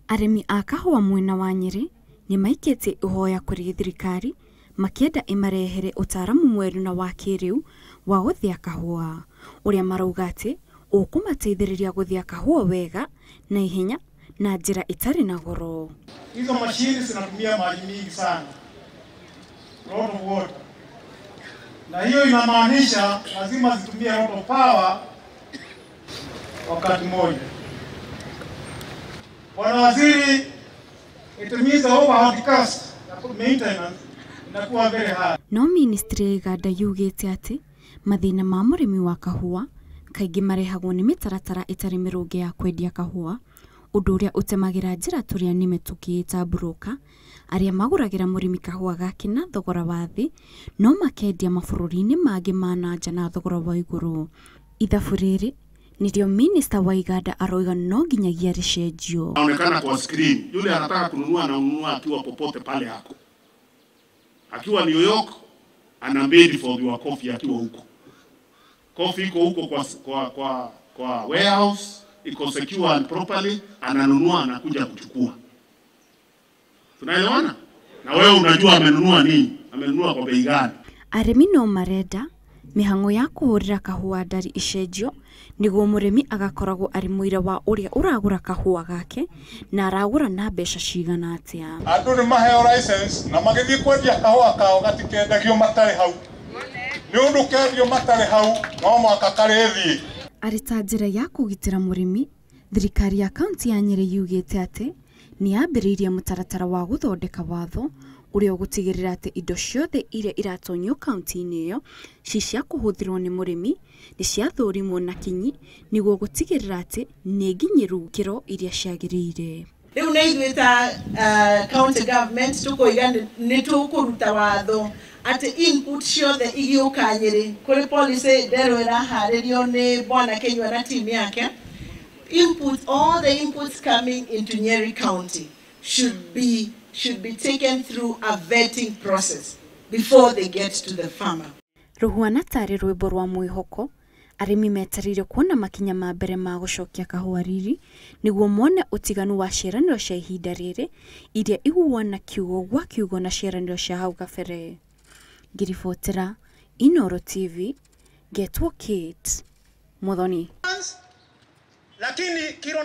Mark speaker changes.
Speaker 1: Arĩmi a kahũa mwena wa Nyeri nĩmaikĩtie ihoya kũrĩ thirikari makĩenda ĩmarehere ũtaaramu mwerũ na wa kĩrĩu wa gũthĩa kahũa ũrĩa marauga atĩ ũkũmateithĩrĩria gũthĩa kahũa wega na ihenya na njĩra ĩtarĩ na goro.
Speaker 2: Hizo mashini zinatumia maji mingi sana, lot of water, na hiyo inamaanisha lazima zitumie lot of power wakati mmoja. Bwana Waziri, it means the overhead cost ya maintenance inakuwa very high.
Speaker 1: No ministry ya iganda yugĩte atĩ mathĩna ma mũrĩmi wa kahũa kaingĩ marehagwo nĩ mĩtaratara ĩtarĩ mĩrũnge ya kwendia kahũa, ũndũ ũrĩa ũtemagĩra njĩra tũrĩa nĩme tũkĩĩta broker arĩa magũragĩra mũrĩmi kahũa gake na thogora wa thĩ no makendia mabũrũri-inĩ mangĩ ma na nja na thogora wa igũrũ. Ithabu rĩrĩ nĩrĩo minista wa iganda aroiga no nginyagia rĩcenjio.
Speaker 3: Anaonekana kwa screen, yule anataka kununua ananunua akiwa popote pale yako. Akiwa New York ana bid for your coffee akiwa huko. Coffee iko huko kwa warehouse, iko secure and properly, ananunua anakuja kuchukua. Tunaelewana? Na wewe unajua amenunua nini? Amenunua kwa bei gani?
Speaker 1: Arĩmi no marenda mĩhang'o ya kũhũrĩra kahũa ndari icenjio nĩguo mũrĩmi agakoragwo arĩ mũira wa ũrĩa ũragũra kahũa gake na aragũra na mbeca cigana atĩa.
Speaker 2: Andũ nĩ maheo license na magĩthiĩ kwendia kahũa kao gatikendagio matarĩ hau. Nĩ ũndũ kendio matarĩ hau no mwaka karĩthiĩ.
Speaker 1: Arĩ ta njĩra ya kũgitĩra mũrĩmi, thirikari ya kaunti ya Nyeri yugĩte atĩ nĩ yambĩrĩirie mũtaratara wa gũthondeka watho ũrĩa ũgũtigĩrĩra atĩ indo ciothe iria iratonyio kaunti-inĩ ĩyo ci cia kũhũthĩrwo nĩ mũrĩmi nĩ ciathũrimwo na kinyi nĩguo gũtigĩrĩra atĩ nĩ nginyĩru ikĩro iria ciagĩrĩire.
Speaker 4: Rĩu nĩ ithuĩ ta county government tũkoiga nĩ tũkũruta watho atĩ input ciothe igĩũka Nyeri kũrĩ policy nderũ ĩraharĩrio nĩ Bwana Kinyua na team yake. Input, all the inputs coming into Nyeri County should be taken through a vetting process before they get to the farmer.
Speaker 1: Rũhuana tarĩ rwĩmbo rwa mwĩhoko, arĩmi metereire kuona makinya ma mbere ma gũcokia kahũa riri nĩguo mone ũtiganu wa ciĩranĩro cia ihinda rĩrĩ iria iguana kiugo gwa kiugo na ciĩranĩro cia hau kabere. Ngĩribotera Inooro TV, ngetwo Kate Muthoni.
Speaker 2: Lakini kilo